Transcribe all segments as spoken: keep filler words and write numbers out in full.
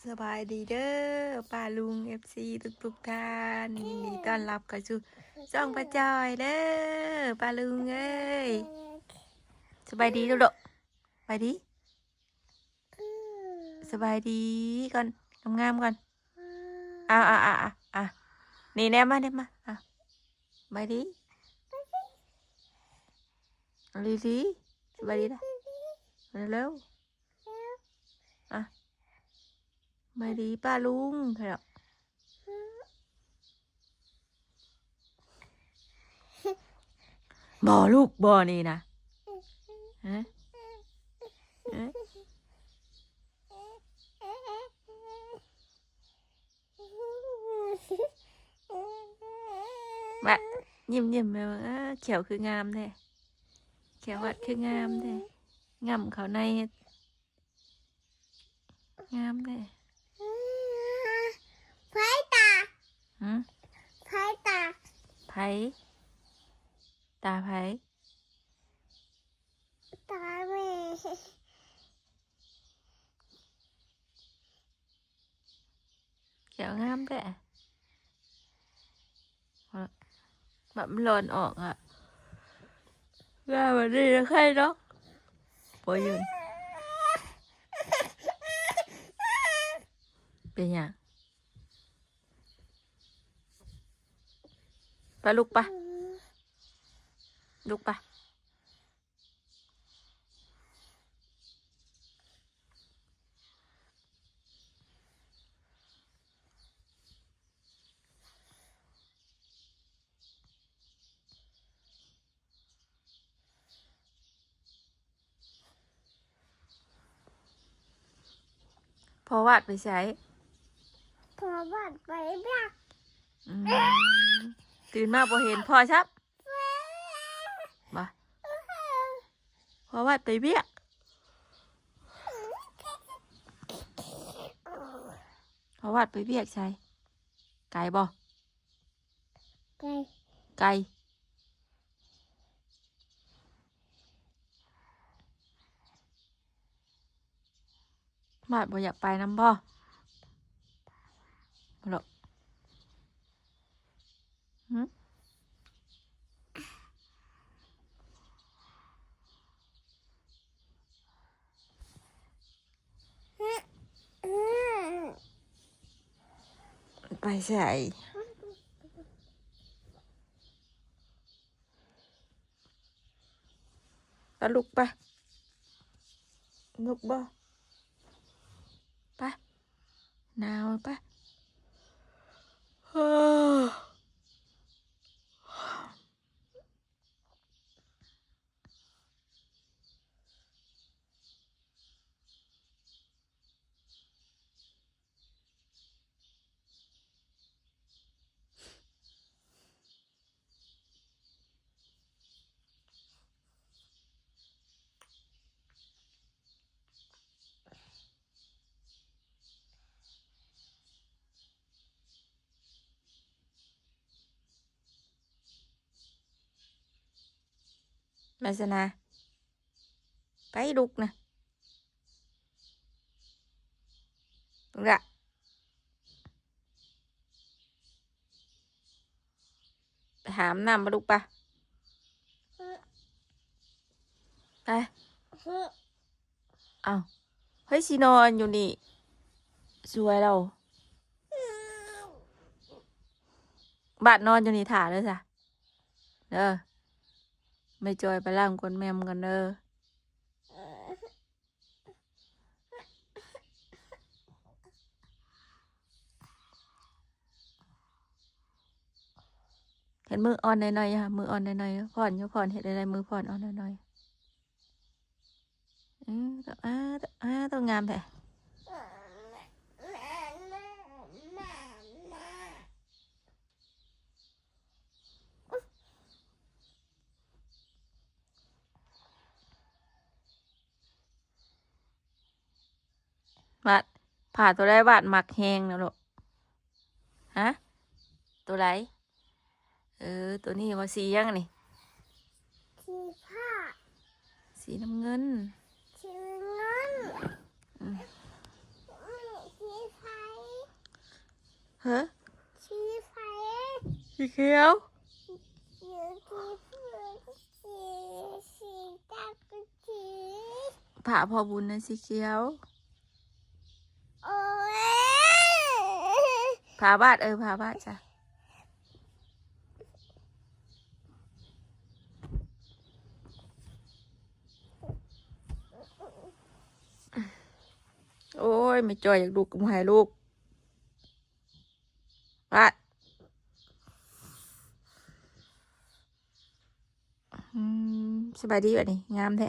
สบายดีเด้อป้าลุง เอฟซี ทุกๆท่าน ยินดีต้อนรับเข้าสู่ช่องป้าจอยเด้อป้าลุงเอ้ย สบายดีลูกๆ สบายดี สบายดีก่อน งามๆก่อน เอาเอาเอาเอาเอา นี่แนมมา แนมมา อ่ะ สบายดี ลีลี สบายดีนะ เร็วๆ อ่ะ สบายดีป้าลุง ครับ บ่ลูก บ่นี่นะ ฮะ ฮะ วัด ยิ้มๆ แม่ว่า เอ้อ แข้วคืองามแท้ แข้ววัดคืองามแท้ ง่ำเข้าใน งามแท้ ไผตา หืม ไผตา ไผ ตาไผ ตาแม่ แข้วงามแท้ แบบมันหล่นออกอะ ว่ามันได้ใครเนาะ บ่ยืน เป็นหยัง ไปลุกไป ลุกไป พ่อวัดไปไส พ่อวัดไปเวียก อืม ตื่นมาบ่เห็นพ่อซับ บ่ พ่อวัดไปเวียก พ่อวัดไปเวียกไส ไกลบ่ ไกล ไกล บาดบ่อยากไปนำบ่ บ่ดอก หึ ไปไส ไปลุกไป ลุกบ่ ไป หนาวไป เฮ้อ มาสนา ไปลุกนะ ลุกละ ไปหาอาบน้ำมาลุกปะ ไป เอา เฮ้ย สินอนอยู่นี่ สวยเรา บาดนอนอยู่นี่ถ่าเลยจ้ะ เด้อ ไม่จอยไปล้างก้นแม่มกันเด้อ เห็นมืออ่อนหน่อยๆ ค่ะ มืออ่อนหน่อยๆ ผ่อนอยู่ ผ่อน เห็นอะไร มือผ่อนอ่อนหน่อยๆ เออ ต้อง อ่า ต้อง อ่า ต้องงามแท้ บาด ผ้าตัวใดบาดมักแฮงนะลูก ฮะ ตัวใด เออ ตัวนี้ว่าสีหยังนี่ สีฟ้า สีน้ำเงิน สีน้ำเงิน อืม สี สีเขียว ผ้าพ่อบุญนะสีเขียว ผ้าบาด เออ ผ้าบาดจ้ะ โอ้ย ไม่จอยอยากดูกกับหายลูก บาด อืม สบายดีบัดนี้ งามแท้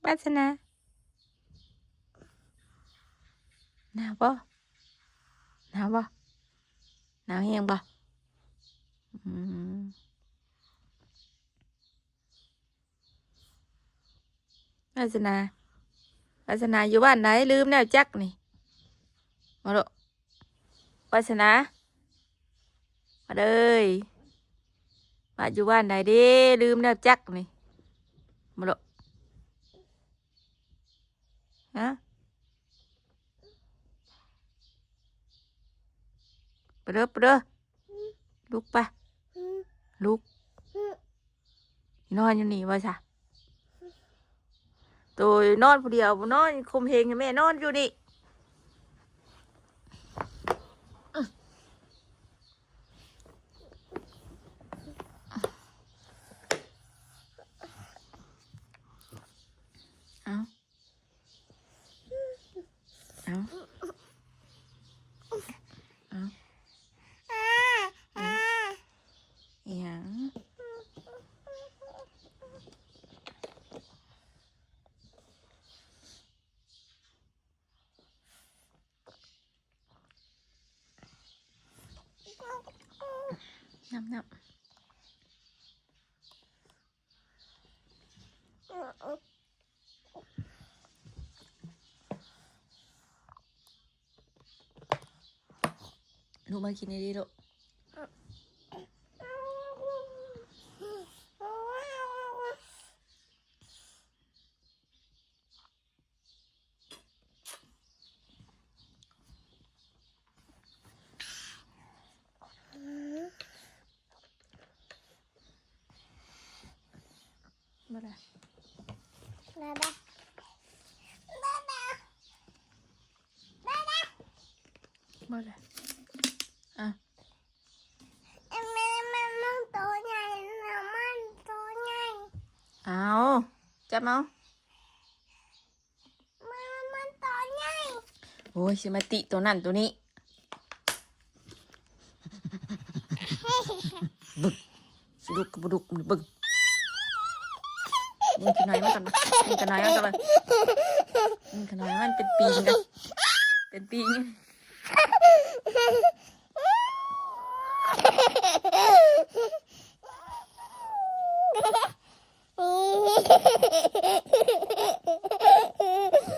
วาสนา หนาวบ่ หนาวบ่ หนาวแฮงบ่ อืม วาสนา วาสนาอยู่บ้านใด ลืมแล้วจักนี่ มาโลด วาสนา มาเลย ว่าอยู่บ้านใดเด้ ลืมแล้วจักนี่ มาโลด ฮะ ไปเด้อ ไปเด้อ ลุกไป ลุก นอนอยู่นี่บ่ซะ โตนอนผู้เดียวบ่ นอนข่มเหงให้แม่นอนอยู่นี่ เอา เอา เอา เอา อีหยัง งับงับ ลูกมากินดีๆ ลูก บ่ได้ บาบา บาบา บาบา บ่ได้ อ่ะ แม่ มัน มันโตใหญ่นะ มันโตใหญ่ เอา จับเอา มัน มันโตใหญ่ โอ้ย สิมาติตัวนั่นตัวนี้ บึก สิดุกก็บ่ดุก มึงเบิ่ง มึงขน้อยมันก่อนนะ มึงขน้อยมันก่อนนะ มึงขน้อยมันเป็นปีงกัน เป็นปีง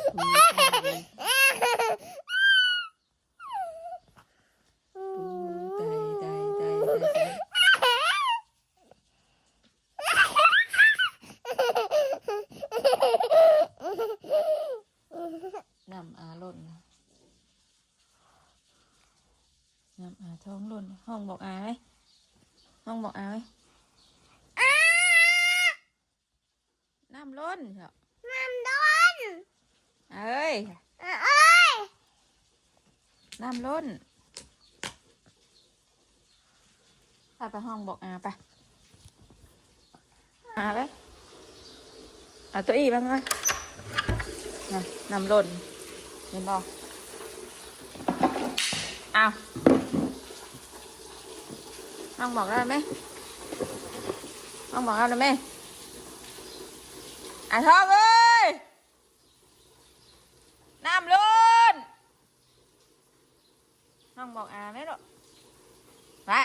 ตาย ตาย ตาย ตาย ตาย น้ำอาล้น น้ำอาท้องล้น ห้องบอกอาไหม ห้องบอกอาไหม น้ำล้นเหรอ น้ำล้น เอ้ย เอ้ย น้ำล้น ไป ไปห้องบอกอาไป อาไป เอาตัวอี้บ้างไหม นะ น้ำล้น เห็นบ่ อ้าว ห้องบอกแล้วไหม ห้องบอกแล้วไหม อาท้องเอ้ย น้ำล้น ห้องบอกอาไหมลูก ละ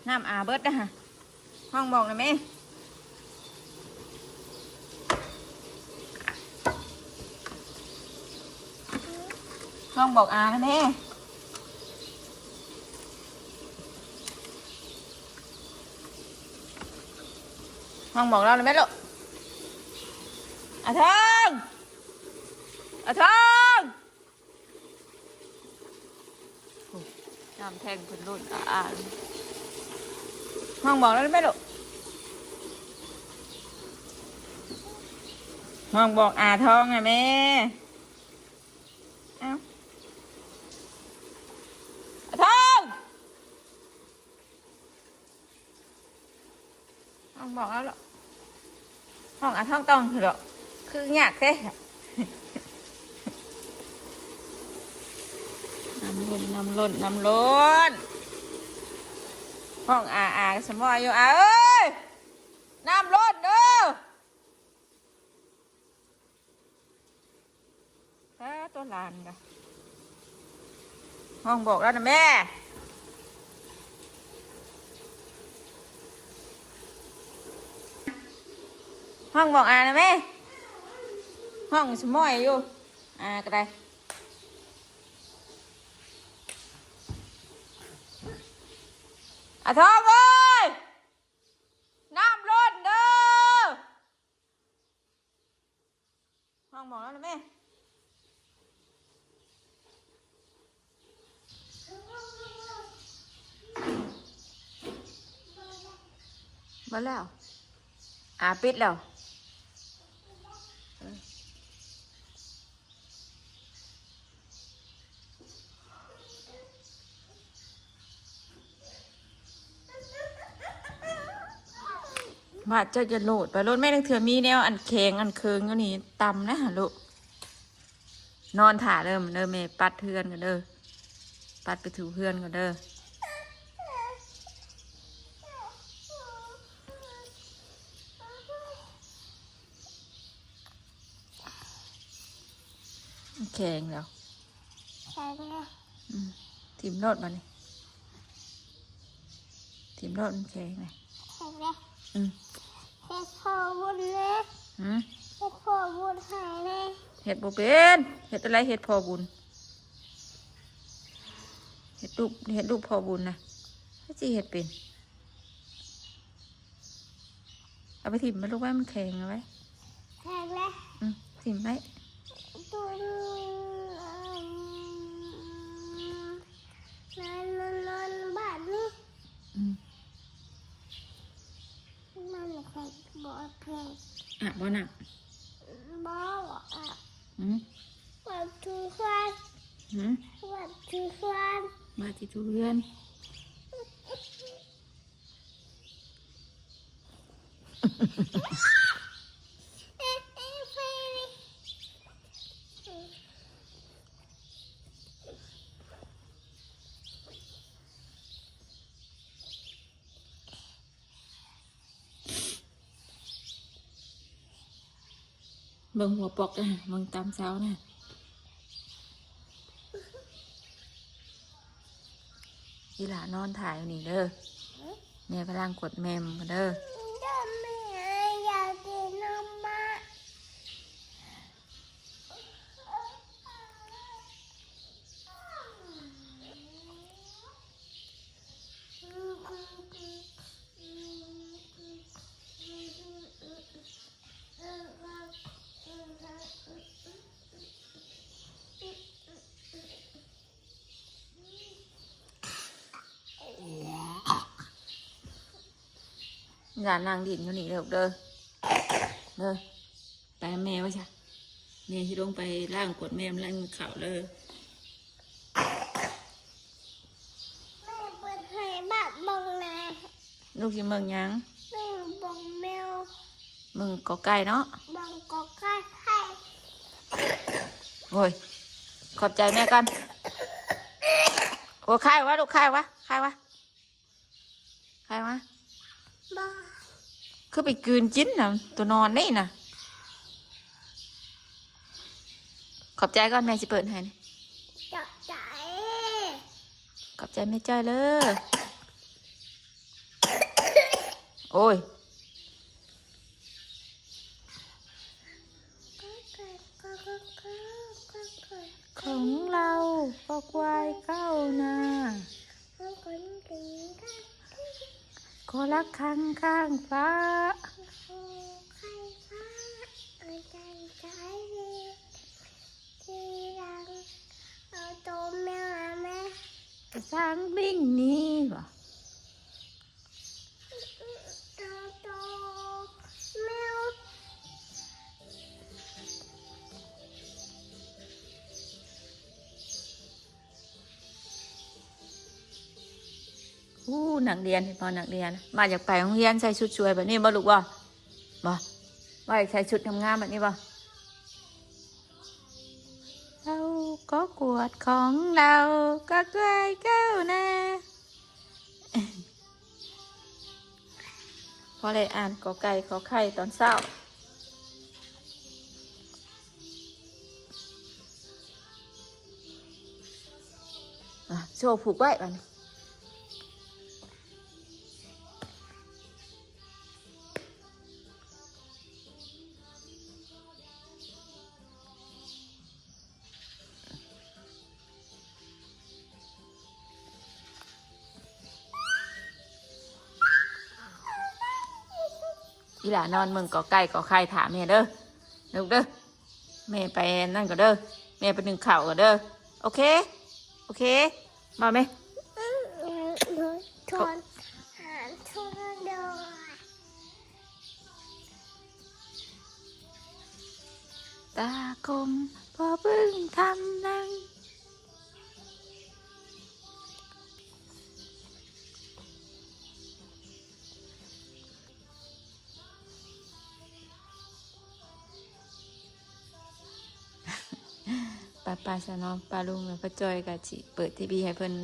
น้ำอาเบิดนะฮะ ห้องบอกนะแม่ ห้องบอกอานะแม่ ห้องบอกเราเลยไหมลูก อาทอง อาทอง โอ้ย น้ำแทงเพิ่นโลด อาอา ห้องบอกแล้วแม่ลูก ห้องบอกอาทองอะแม่ เอ้า อาทอง ห้องบอกแล้วเหรอ ห้องอาทองต้องเหรอ คือยากแท้ น้ำล้น น้ำล้น น้ำล้น ห้องอาอาสมอยอยู่ อาเอ้ย น้ำล้นเด้อ เออ ตัวหลานกะ ห้องบอกแล้วนะแม่ ห้องบอกอานะแม่ ห้องสมอยอยู่ อาก็ได้ อาทองเอ้ย น้ำล้นเด้อ ห้องบอกแล้วนะแม่ มาแล้ว อาปิดแล้ว บาดเจ้าจะโลดไปโลดแม่ นังเถื่อมีแนวอันแข็งอันเคิงอยู่นี่ตำนะลูก นอนถ่าเด้อ เด้อแม่ปัดเฮือนกันเด้อ ปัดไปถูเฮือนกันเด้อ แข็งแล้ว แข็งเลย อืม ถิ่มโลดมานี่ ถิ่มโลดมันแข็งเลย แข็งเลย อืม เฮ็ดพ่อบุญเลย อืม เฮ็ดพ่อบุญให้เลย เฮ็ดบ่เป็น เฮ็ดอะไร เฮ็ดพ่อบุญ เฮ็ดลูก เฮ็ดลูกพ่อบุญนะ ให้สิเฮ็ดเป็น เอาไปถิ่มมันลูกไว้ มันแข็งเอาไว้ แข็งเลย อืม ถิ่มไว้ ตัวนี้ นอน นอน นอน บาดนี้ อืม มันแข็ง บ่แข็ง อ่ะ บ่หนัก บ่ อ่ะ อืม วันทุกวัน อืม วันทุกวัน มาที่ทุเรือน เบิ่งหัวปอกนะ เบิ่งตามเช้านะ อีหลานอนถ่ายอยู่นี่เด้อ แม่กำลังกดแมมกันเด้อ แม่อยากกินนมมะ อย่านั่งดินอยู่นี่เด้อ เด้อ เด้อ ไปแม่ว่าจ้ะ แม่สิลงไปล้างกดแม่ล้างข้าวเด้อ แม่เปิดให้บักบังแล ลูกสิเบิ่งหยัง แม่บังแมว เบิ่งกอไก่เนาะ บังกอไก่ไข่ โอ้ย ขอบใจแม่ก่อน โอ้ ไข่วะลูก ไข่วะ ไข่วะ ไข่วะ บ่ คือไปกลืนกินนะ ตัวนอนนี่นะ ขอบใจก่อน แม่สิเปิดให้นี่ ขอบใจ ขอบใจแม่จ้อยเลย โอ้ย ของเราก็ควายเก้านา ขอละคังข้างฟ้า ช้างวิ่งหนีบ่ อู้ นักเรียน พี่พ่อนักเรียน มาอยากไปโรงเรียนใส่ชุดสวยแบบนี้บ่ลูกบ่ บ่ ว่าอยากใส่ชุดงามๆแบบนี้บ่ เราก็กวดของเราก็ใกล้แก้วนะ พอได้อ่านกอไก่ขอไข่ตอนเช้า อ่ะ โซ่ผูกไว้บัดนี้ อีหล่านอนเมืองกอไก่ขอไข่ถามแม่เด้อ ลูกเด้อ แม่ไปนั่นก็เด้อ แม่ไปนึ่งข้าวก็เด้อ โอเค โอเค มาไหม ทอนหาทอนดอย ตาคมพอบึ้งทำนัง ป้าป้าซะเนาะ ป้าลุงแล้วป้าจอยก็สิเปิดทีวีให้เพิ่น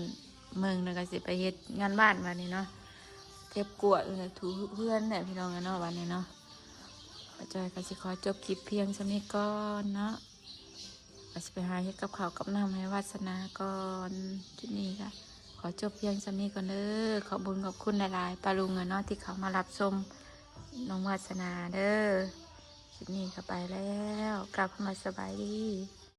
เบิ่ง แล้วก็สิไปเฮ็ดงานบ้านบัดนี้เนาะ เก็บกวาดอยู่นะ ถูเฮือนแหละพี่น้องเนาะ วันนี้เนาะ ป้าจอยก็สิขอจบคลิปเพียงส่ำนี้ก่อนเนาะ ก็สิไปหาเฮ็ดกับข้าวกับน้ำให้วาสนาก่อน คลิปนี้ก็ขอจบเพียงส่ำนี้ก่อนเด้อ ขอบบุญขอบคุณหลายๆ ป้าลุงอะเนาะ ที่เขามารับชมน้องวาสนาเด้อ คลิปนี้ก็ไปแล้ว กลับมาสบายดี